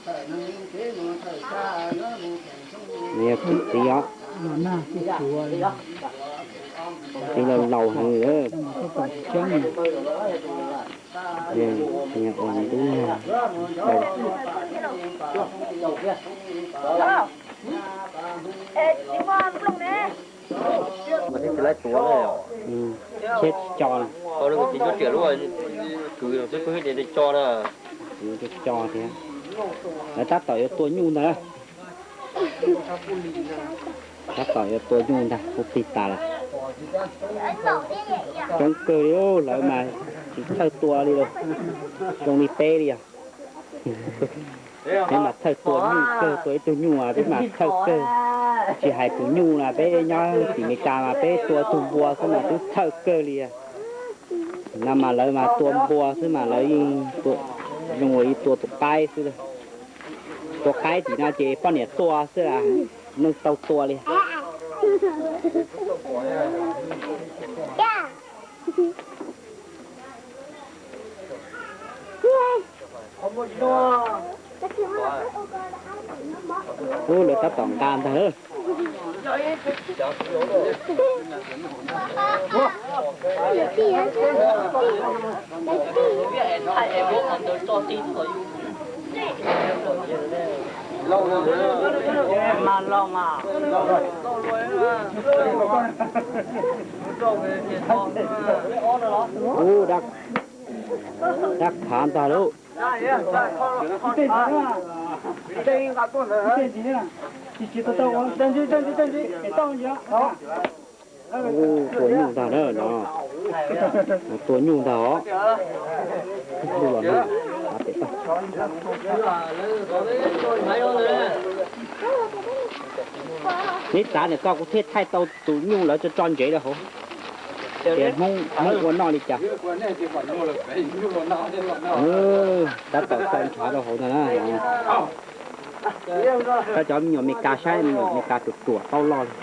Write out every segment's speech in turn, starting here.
Nws yog tus txiv os, txiv laus laus heev. Ua ntub nag, thiab tsis co, co thiab, lawv tab tom yuav tua nyuj ntag. Tab tom yuav tua nyuj ntag, kuv tig tas lawm. Coob kawg li, lawv mas tsis txhawj tua li lauj, zoo li peb li os. Peb mas txhawj tua nyuj kawg, tua ib tug nyuj peb mas txhawj kawg. Tsis hais tus nyuj na, peb nyob tim Meskas mas peb tua tus npua xwb mas twb txhawj kawg li. No mas lawv mas tua npua xwb mas lawv yeej zoo li tua tus qaib xwb. Tua qaib tim no ces poj niam tua xwb, neeg tau tua li. Ub, lawv tab tom nqa ntag. Ub, dab khav ntag lauj. Tua nyuj ntag na no, tua nyuj ntag os. Neb xav ntawm koj kuv thiaj thaij tau tus nyuj lawv tso tso ntsev rau hauv. Tias Hmoob, Hmoob ua noj li cas. Tab tom tso ntshav rau hauv ntag na. Koj cov me nyuam Meskas saib, me nyuam Meskas ruam ruam taub loj li.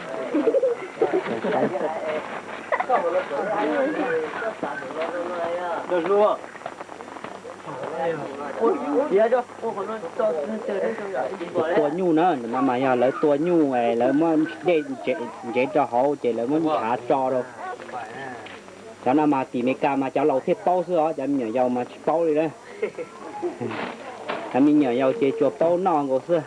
Tua nyuj na, no mas yog lawv tua nyuj, lawv muab dej ntsev rau hauv ces lawv muab ntshav tso rau. Cov no mas tim Meskas mas cov laus thiaj paub xwb os, cov me nyuam yaus mas tsis paub li na. Cov me nyuam yaus ces tsuas paub noj nkaus xwb.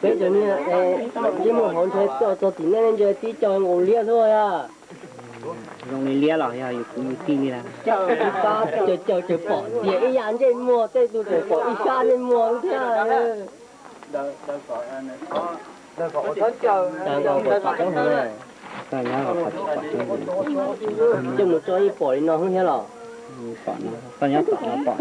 Peb cov niag ntsej muag hauv ntshe txog tim nej ne, ntshe tib co nkaus liab xwb a. Zoo li liab los yog yus kwv yus tij li na. Ib sab caws caws tseem pom tias ib yam ntsej muag, tej tug tseem pom ib sab ntsej muag thiab. Coj mus tso ib pom li no thiab los? Koj nyob tom no pom.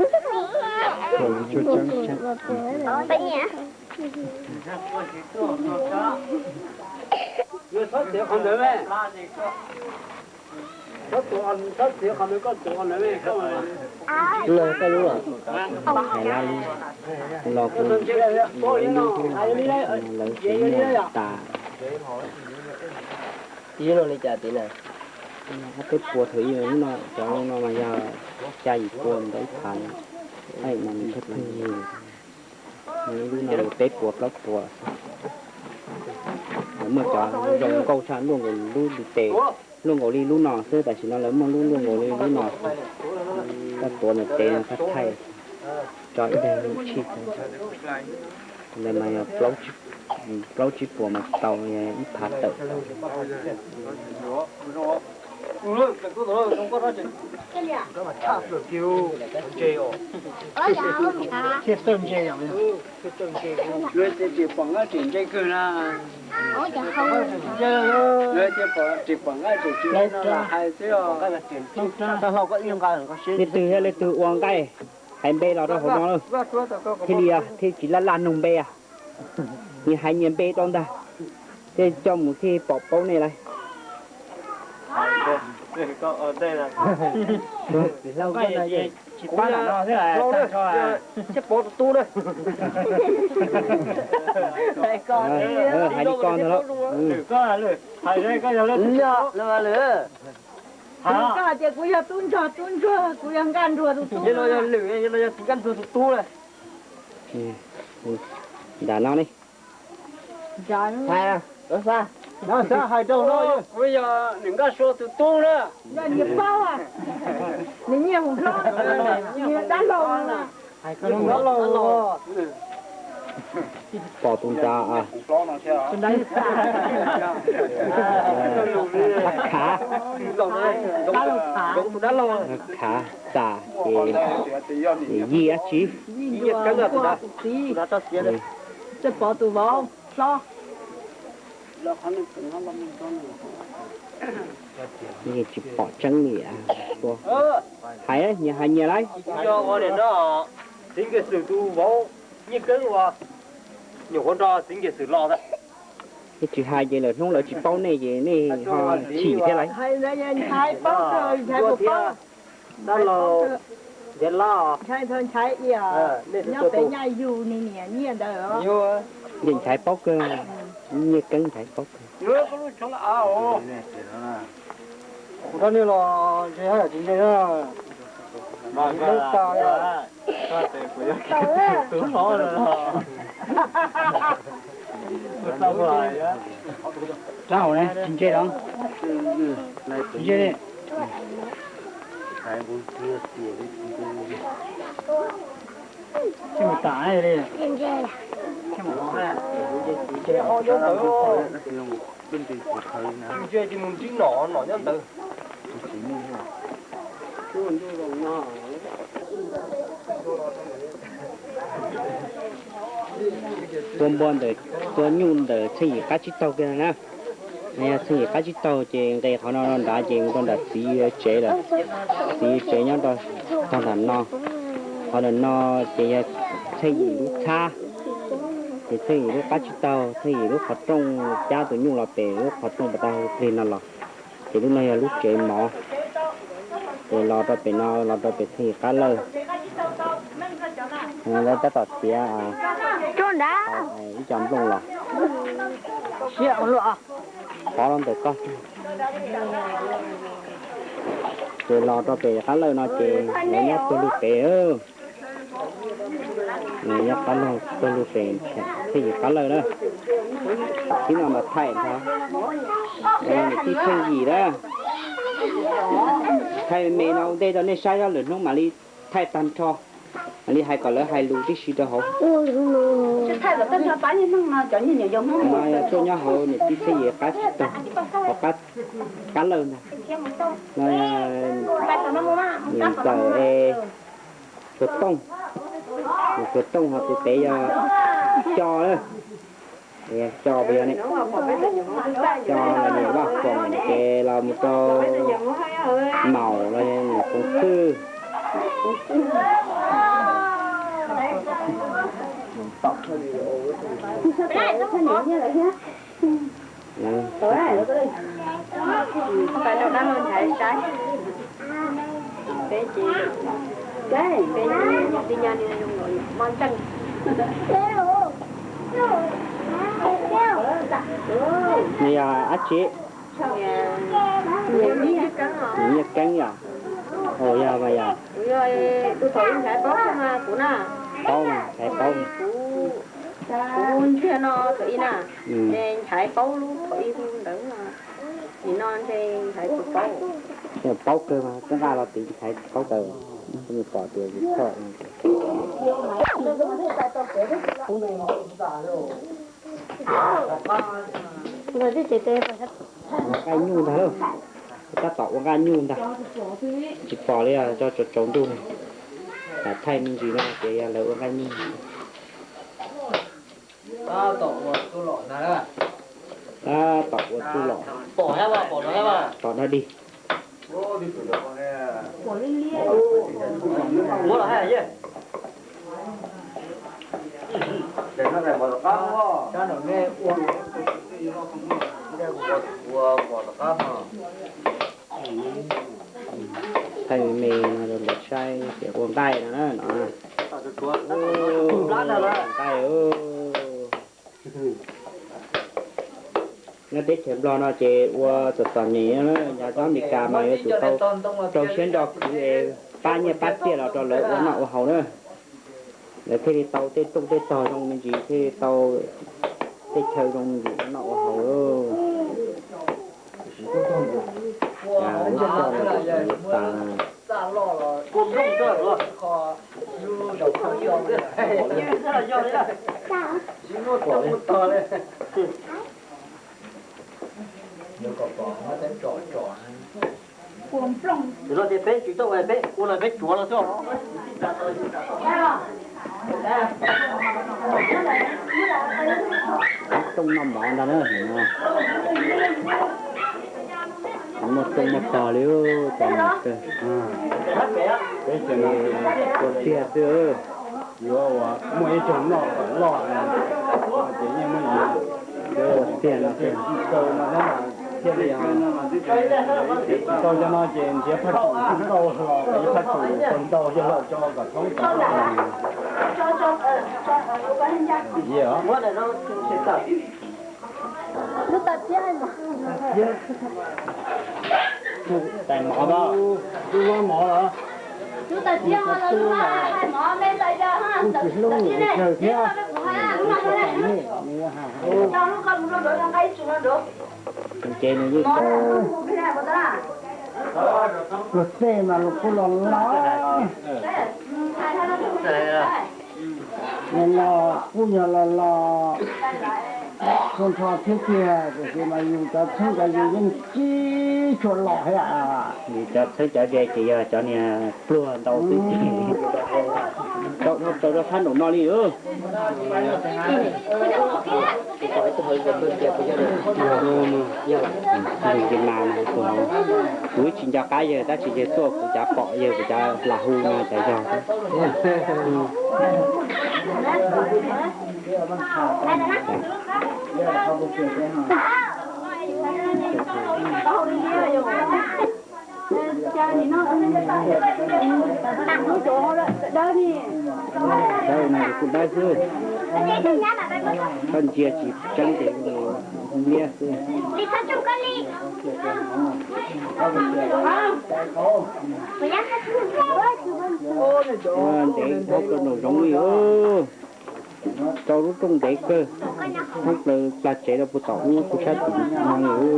Hais lab lub, los kuv, lawv tsis muaj tas. Ib no li cas tid na? Ob peb puas thaum ub, lub no, cov no mas yog xya yim pua ntau ib phav, ib no thawj thawj yig, lub no peb puas plaub puas. Muaj cov zoo nkauj tshaj luaj nkaus lub ntiv tes, luaj nkaus li lub no xwb, tam sim no lawv muaj lub luaj nkaus li lub no. Koj tuav ntawm tes no thaij thaij, tso ib daig tshij. Ntawd mas yog plaub tsib puas mas tau ib phav tawm. Thiaj txawj ntse yom. Tsis pom nqaij tseem ntse kawg na. Tsis pom nqaij tseem tsis no los hais xwb os. Leej twg thiab leej twg ua nqaij, hais npe los rau hauv no, thiaj li, thiaj tsis laj laj nug npe. Nyias hais nyias npe rau ntag, thiaj coj mus thiaj pom paub nej lawm. Hais li ko ntag lauj. Koj hais tias kuv yog tub ntsuag, tub ntsuag, kuv yog nkaj ntsuag tus tub. Yog no yog lwm, yog no yog txiv nkaj ntsuag tus tub na. Nram no ne. Hais, no xav hais rau no, kuv yog lwm nkaj sua tus tub na. Yog nyias paub, nws nyias mus hlob, nyias dab laug na. Pom tus nrad, khav, khav tas ces yij dab tsi, pov tus vauv hlob. Yeej tsis pom tseeb li. Hais, nyias hais nyias lauj. Yog ua li no, txiv Nkiag Xwm tus vauv Nyiaj Keeb uas nyuam qhuav nrog txiv Nkiag Xwm los ntag. Nej tsis hais ces lawm hnub lawv tsis paub nej ces nej ho chim thiab lauj. Dab laug Nchaiv Lab os. Nyob pem Nyaj Yug ni niam Nyiaj ntawd. Nchaiv paub kawg, Nyiaj Keeb Nchaiv paub kawg. Kuv rab niag los ntshe haj yam tsis ntse na. Lub tas, rab hauv ne tsis ntse los? Tsis ntse li. Tsis mus tas li. Ntsia tsis mus ntsib nom, nom nyob ntawd. Tua npua ntawm, tua nyuj ntawm Txheej Yim qab tsib taug kiag na. Txheej Yim qab tsib taug ces nqes qhov no rau nrad ces mus rau nram txiv tsev lawm. Txiv tsev nyob rau tog nram no. Qhov ntawm no ces yog Txheej Yim lub txhab, ces Txheej Yim lub qab tsib taug, Txheej Yim lub qhov rooj cab tus nyuj los pem lub qhov rooj pas tag plig no los. Ces lub no yog lub tsev mov. Ces los rau pem no, los rau pem Txheej Yim qab lawj. Lawv tab tom txiav ib co nplooj los. Siab ua luaj. Pov los ntawm koj. Ces los rau pem qab lawj no ces lawv nyob tuag lug pem. Nyob qab lawj, tuag lug pem Txheej Yim qab lawj na. Tib no mas thaij ntag. Niam tij Txheej Yim na. Thaij me me no ua ntej rau nej saib, lwm hnub mam li thaij tag nrho. Mam li hais kom lawv hais lus tib si rau hauv. Tuaj nyob hauv niam tij Txheej Yim qab tsib taug, hauv qab lawj ntag. No niam ntxawm es Tsuag Tooj, Tsuag Tooj ho tus pem yog Co, Co pem yog ne, Co los niam Vaj Foom ces los mus rau Maum los niam Foom Xwj. Nws yog dab tsi? Nws yog Keeb yom? Ua yog mas yog. Paub mas, Nchaiv paub. Kuv ntsia no thaum ib na, Nchaiv paub lub thaum ib ntawd, nim no ntshe Nchaiv tsis paub. Paub kawg mas, twb nqa los tid Nchaiv tsis paub kawg, kuv mus pom tias yus txhoj. Ua nqaij nyuj ntag lauj, tab tom ua nqaij nyuj ntag. Tsis pom li os, tso tsaus tsaus ntuj ne. Thaij me ntsis no ces yog lawv ua nqaij nyuj. Tab tom ua tsuj lom, tom dog dig. Thaij me me no rau lawv saib tias ua nqaij no na no. Nqaij. Nyob teb chaws Nplog no ces ua txom txom nyem, nyob Amelikas mas yuav tsum tau rau siab nrog khwv es pab nyiaj pab txiaj los rau lawv ua noj ua haus na. Lawv thiaj li tau tej rooj tej tog zoo me ntsis, thiaj li tau tej chaw zoo me ntsis ua noj ua haus. Peb tsis tau peb ua los peb tsuav los xwb. Rooj noj mov ntag na. Muaj rooj muaj tog li, ua tiag xwb. Yuav ua muaj ib rooj noj kom loj, ces yeej muaj ib, ua tiag no thiaj li, tsis tau cov no ces nrhiav phaj tsum ntau los, ib phaj tsum tau ntau yog los tso kom thoob tau. Tais mov, lub mov los, kuj tsis hlub nws kawg thiab. Ces nws yeej, luag tej mas luag kuj los los, los los kuj yog los los, txhua nrho thiab tiag, tiam sis mas yus cov txheeb cov ze yeej tsis tshua los thiab. Yus cov txheeb cov ze ces yog cov niag pluag ntau xwb ces rau rau sab nraum no li. Kuv tsis nco qab yawg tab sis yawg tuaj kuv cav pom yawg kuv cav las hu no cas yog. Dawb no kuj dawb xwb, koj ntsia tsis tseeb ces liab xwb. Ua ntev hoob rau nraum zoov li. Rau lub rooj ntev kawg, hoob plaws plag tsev rau puag tom ub kuv sab tim no li.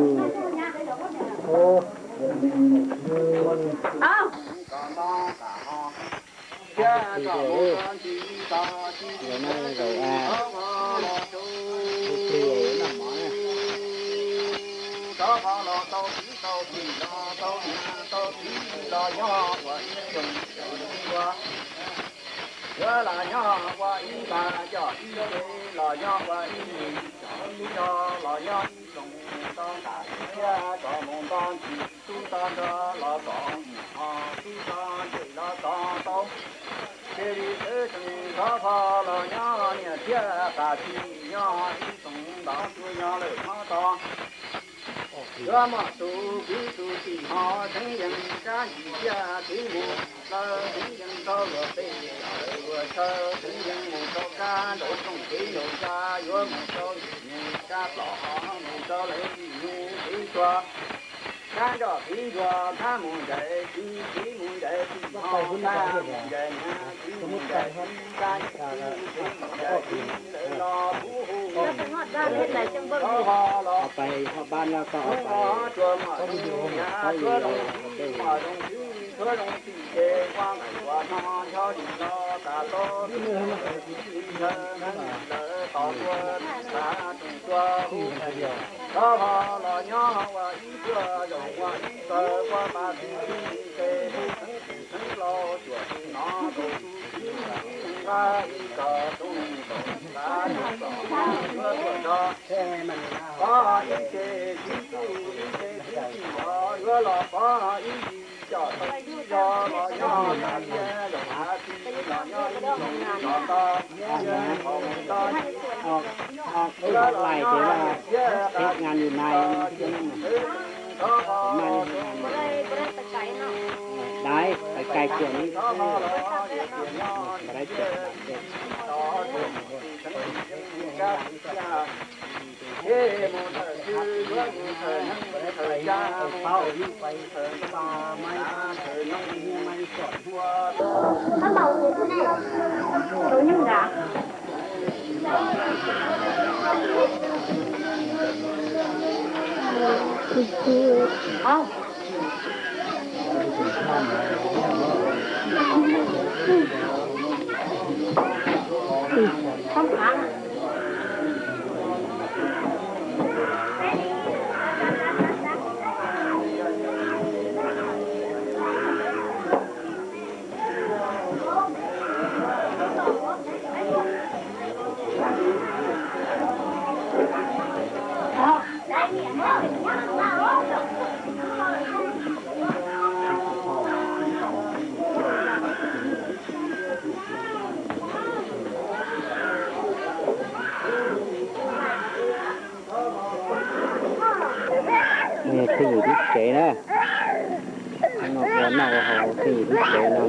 Yuav los nyob ua ib nta coj ib ce, los nyob ua ib lis coj ib co, los nyob ib xyoos tau ntam ib thiab tso mus nto ntsis, tub tau nrog los kom mus ho, tub tau ntses los kom tau. Cia li sawv tsees thov phom los nyob niam thiab tag kis nyob ib xyoos ntau tuaj nyob lawm hmob to. Yuav muaj tus kwv tus tij hmo tseem yeej sab ntsis thiab tseem mus plaws, tseem yeej tau luag pej yam lawv luag chaw, tseem yeej mus rau kab nraud rooj kev nraud ntsa, yuav mus rau yim neeg sab plos ho mus rau lawv yim neeg kev tsua. Kab nroj kev ntsuag kab mus ncaim txiv, txiv mus ncaim txiv ho, kab mus ncaim niam, txiv mus ncaim txiv, kab ncaim txiv, txiv mus ncaim txiv, lawv los puv hu. Ho pais ho pab no koj ho pais, tshuav muaj zoo niam tshuav zoo txiv, muaj zoo txiv tshuav zoo txiv ces ua nqaim ua no ncho li no tas los, txiv li nthawv lawv tos tuaj tas tseem tuaj hu. Rov ho los nyob ua ib tuaj zaum ua ib tawg ua pas txiv ces hu xeeb tus xeeb laus cuam tus no rau tus txiv nqa ib tog tus nkaus nqa tus txom yuav tuaj nrog. Pov ib ce txiv tub ib ce txiv tij los yuav los pov ib yim coj tau ib zos los nyob tas tias zaum tas txiv los nyob ib zaug tso tau tias qhov mus tau. Tus lais ces thiab tas tias txiv tsis tau tseem rov qab los tau. Đài, tại cà Thwj Yim lub tsev na. Ua noj ua haus thwj yim lub tsev no.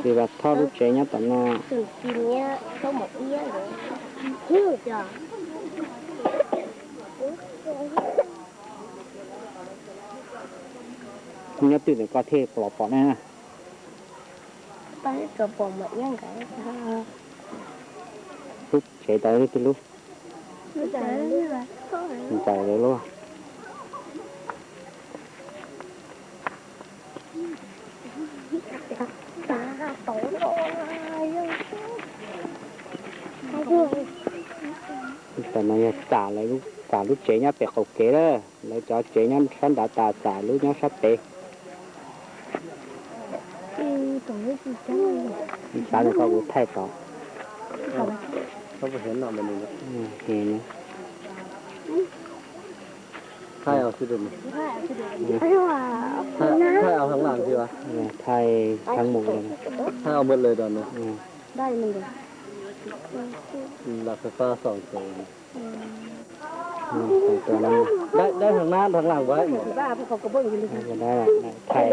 Tsis Vam Thoj lub tsev nyob tom no. Nyob twg ntawm koj thiaj los pom ne? Lub tsev tau twg lub? Ntxawm lawv lub. Tam no yog Xam lawv, Xam lub tsev nyob pem qaum kev lawm. Lawv cov tsev nyob sab nrad tas, Xam lub nyob sab pem. Xav nws koj kuv thaij tod. Thaij aus heev lawm. Thaij heev mus lawm. Thaij aus mus lawm no. Lam fais fab xoom tus. Dai heev na, dheev lam vas. Thaij.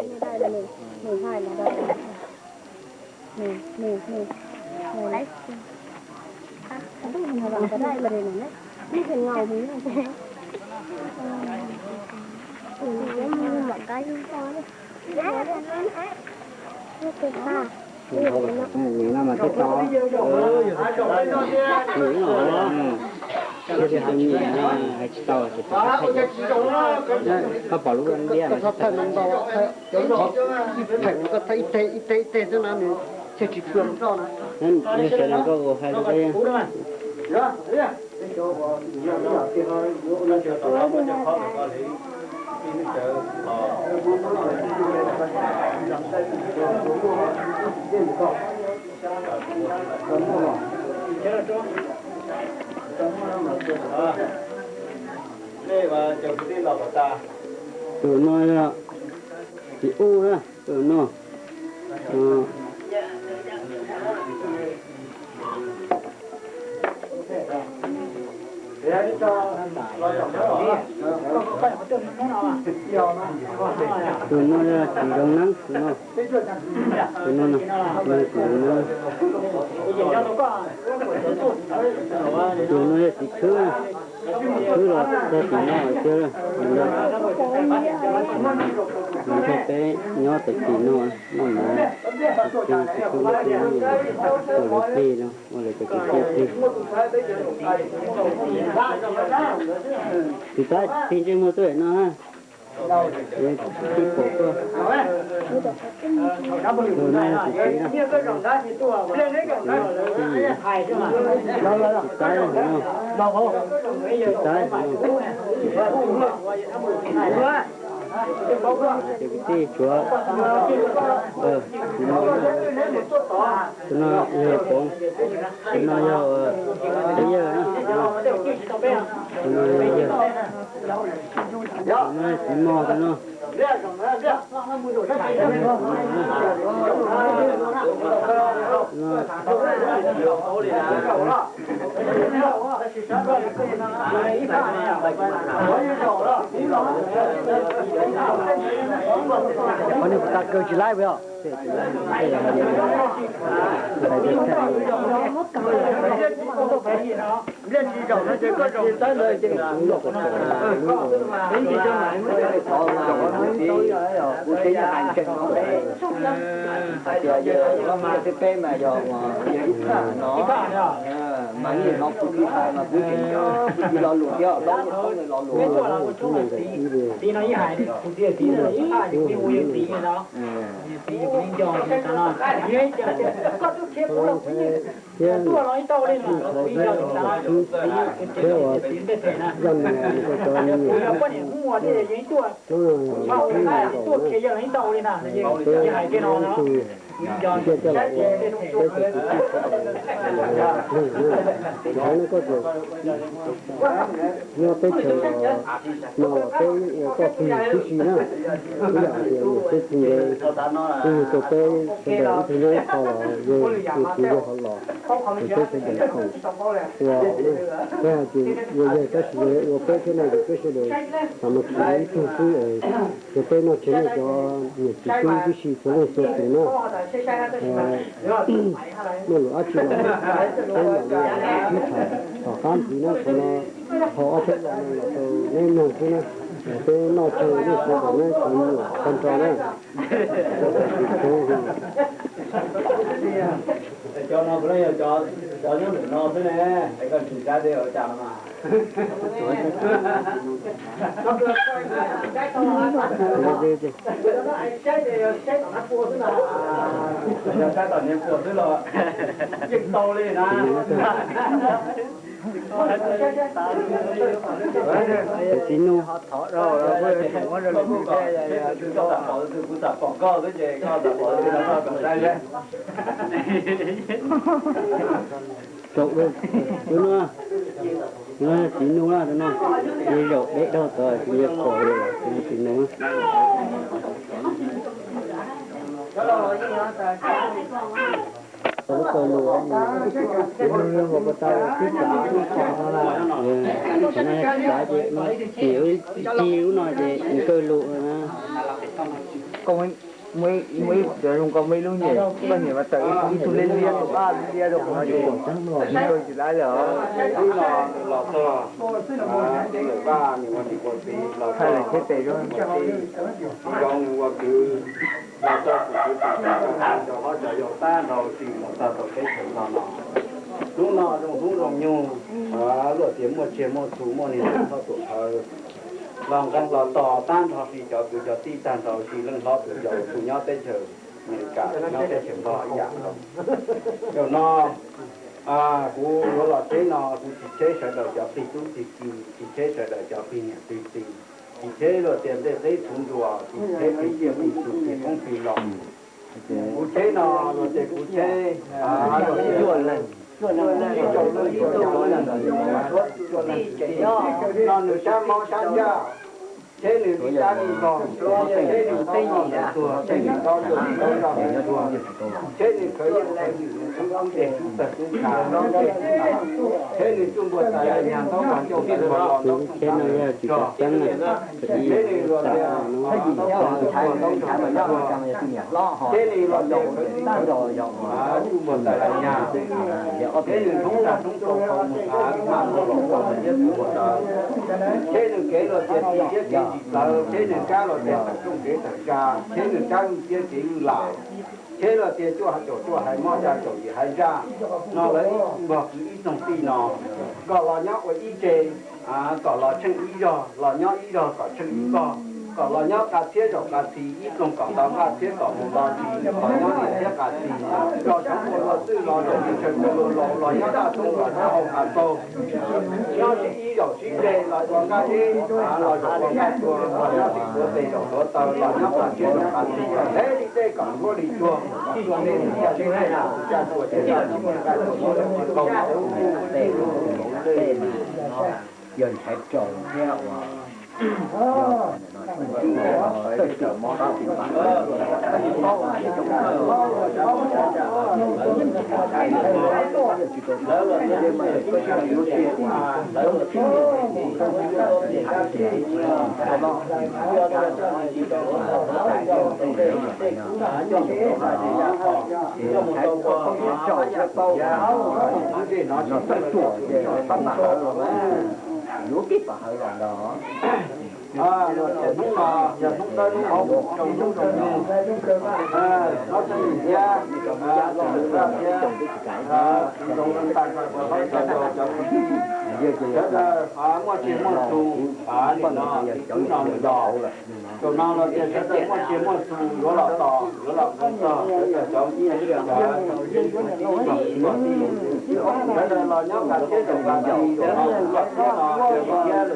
Nim no mas thiaj tau. Nim no thiaj li hais nim no hais tsis tau ces tau qab thaij. Koj pom lub ntiab mas thaij ib teg ib teg ib teg xwb no nws thiaj tsis tshua roj na. Nws sawv daws koj hais rau Tus no yog Txiv Ub na, tus no. Tus no yog tsis zoo neeb, tus no, tus no no, yog tsis zoo neeb. Tus no yog tsis khwb, khwb los tag tim no tiag. Nrog peb nyob tag tim no, noj mov, tsis khwb, tsis khwb, ua lawv plig no, ua lawv cov kwv tij plig. Tus tab tig ntsej muag tuaj no na. Tib pom tuaj. Tus no yog tus txiv na. Tus tab no. Tus tab no. Ces kwv tij tshuav, tus no yog Poov, tus no yog Peb Yawg na, tus no yog Yawg, tus no yog Txiv Mos tus no. Qhov no kuv tau kaw tsis laib os. Kuv teb yog hais ntseeg no, hais tias yog xib peb mas yog ib phaj no, mas ib yam no kuv tsis hais mas kuv tseem nco kuv txiv lo lus thiab, tau ua txhua lo lus. Thiab ua thiab ua yog nws cov nyiam, hnub no yog nws hnub no ntau na, peb tus cia coj los ua peb tus kwv tij sawv daws plig na. Ntawd no koj txawm nyob teb chaws no los peb ua koj plig tib si na. Ib yam hais tias yog peb txij nkawd, peb yug tau peb sawv daws ib tug nyob ib qho los yog tus yawg ho los, ces peb sawv daws koom ua, peb hais tias ua yawg tab sis yog ua peb thiab no ces peb sawv daws xam mas khij ib tug xwb es yog peb noj tseg nej cov niam txiv tub tib si txhua leej txhua tus na. Muaj lus dab tsi los peb mam li sib tham tom qab ntxiv na, qhov no qhov ob peb lo no los rau neb mloog xwb na. Peb noj tseg nej sawv daws na, cov me nyuam tag nrho na. Cov no puav leej yog cov nyob ntawm no xwb ne, es koj tsis sab deb ua cas no mas. Yog saib tom niag puas xwb los yeej tau li na. Txiv nug, kuv xam pom koj xwb ces koj xam pom xwb no koj kom saib seb. Tsaus, tus no, tus no txiv nug na, tus no, ces zaum deb dhau tod, tsis yog pom li, tus no txiv nug. Tau lub kaw lus, tus no yog ua tau tib txav lub qhov no na. Qhov no yog txav ces, ces ci lub no ces nws kaw lus na. Muaj ib, muaj ib cov zoo nkauj muaj ib lub nyem, koj nyem mas tawm ib tug liab liab rau qab liab rau qhov no ces kaw tsis laib lawm os. Lub no los txog Vaj nws ua niam ua txiv, los txog Vaj Tij, txiv Zoo nws ua kwv, los txog tus kwv tij, cov hlob cov yau tag nrho tsis los txog rau teb chaws Nplog no. Hnub no zoo hnub zoo nyoog, luag tias muaj tsiaj muaj txhu muaj niag ntxhais txhob tuam thawv, los nqee los tos tag nrho li cov kwv cov tij tag nrho li leej hlob tus yau txhua nyob teb chaws Amelikas nyob teb chaws Nplog ib yam nkaus. Zaum no kuv yuav los tsheb no kuv tsis tsheb sawv daws cov plig tub plig ki, tsis tsheb sawv daws cov plig niam plig txiv, tsis tsheb luag tias ncej qeb txhuv nruas, tsis tsheb plig tsiaj plig txhu plig qoob plig loo. Kuv tsheb no luag tias kuv tsheb ib tsoom neeg, ib tsoom neeg, no nws sab mob sab ncaj. Tsheb nws li dab li zog, tsheb nws tau noj tau tuag, tsheb nws tau nrog tau nrog tsheb nws khwv yeej leej nws tub tub ces tub tawg tub khav, tsheb nws tsuj npuas txais nyag ntaub npog ncauj txais npog los ntaub tsuj txais npog zog, tsheb nws los tias ntaub npog txais npog zog, tsheb nws los tias khwv tib khwv tsuj npuas txais nyag, tsheb nws thoob tag thoob rau tau mus thav maj los los tau mus thiab tau mus tawv, tsheb nws kev los tias tsis thiab kev tsis txawv, tsheb nws kab los tias tawm rooj kev tawm tsa, tsheb nws kab vwj thiab kev vwj lam, tsheb los tias cuaj caum cuaj hais mob, xya caum yim hais zaj, no lawv ib npog kwv ib txoog tij no, kom los nyob ua ib tse, kom los tsheej ib zog, los nyob ib zog kom tsheej ib zog, kom los nyob qa txhiab zaum qa txi, ib txoog kom nto nqaj txhiab kom mus nto tsi, los nyob niam txhiab qa txi, los tshoob ua luag txwj los zaum li tshaw ua luag laus, los nyob daj toob los nyob hauv qa taug, nyob sib ib zaum sib tse los ua nqaj deb, los zaum ua nqaj tsua, los nyob li tuav tes zaum tuav taw, los nyob qa txhiab zaum qa txi, kom ntev li dej kom nruab li tsuag, kom ntev li yaj li tej los tus caj tuaj ces yaj li nqaj tuaj muab lawv tsis qaug, tej yog ntshav rau thiab uas Yuav pib pam hawv los ntag. Hnub no yog hnub dawb hnub qhov muag rau hnub rau nyoog, hlob xib hwb thiab, txiv Nraug Ntaj Npaj thiab, cov cov kwv tij sawv daws muaj tsiaj muaj txhu, nim no hnub no nws los, zaum no los tias sawv daws muaj tsiaj muaj txhu yuav los tos yuav los nqee txog sawv daws cov kwv cov tij, sawv daws los nyob qa txhiab zaum qa txi, zaum no kuv los txhiab no, thiab lawm tias sab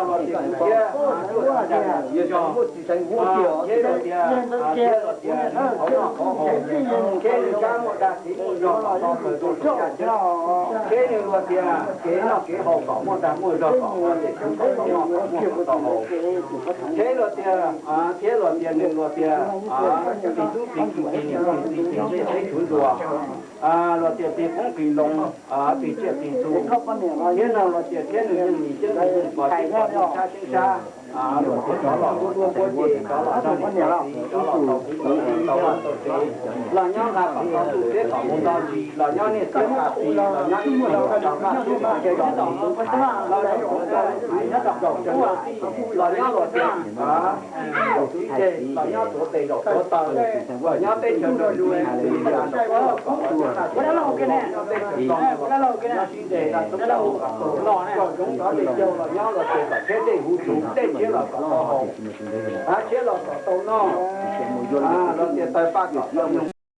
mob sab ntsaj, yeej khawv yeej thiab, thiab zam lub txaj muag, thiab no los tias kuv thiab, thiab los tias, thiab los tias nws qhov noj qhov haus, thiab nws kab muaj dag kev muaj zog los tau kawg rau saum yaj ceeb, thiab nws luag tias kev noj kev haus kom muaj dag muaj zog kom ua ces kuv kom tau noj kom muaj kom tau haus, thiab luag tias, thiab luag tias nws luag tias tis tub tis ki tis niam tis txiv tis ncej teb tshuav nruas, luag tias tis qoob tis loo, tis tsiaj tis txhu, thiab no luag tias thiab nws yeej nim ceeb nim yeej pos ceeb pos ceeb sab ceeb sab, luag tias cov los kuab duab kuab ces, cov los nrog niam txiv, cov los tau kwv tau tij tau vaj tau tsev, los nyob nqa kom tau ntuj thiab kom mus nto ntsis, los nyob niaj txhiab qa txi, los nyob ib txoog kom nto nqaj txhiab kom nto tsi, los zaum tau zaum tsev, los nyob luag tias zaum tib teg, los nyob tuav tes zaum tuav taw, los nyob teb chaws nrog nrug, los nyob teb chaws tod, nyob sib ntseg, kom zoov rov tes caug, los nyob luag tias kom tshiab dej huv tsuv, dej tshiab los kom tau haus, av tshiab los kom tau noj, luag tias taw paj kom tau nyoog,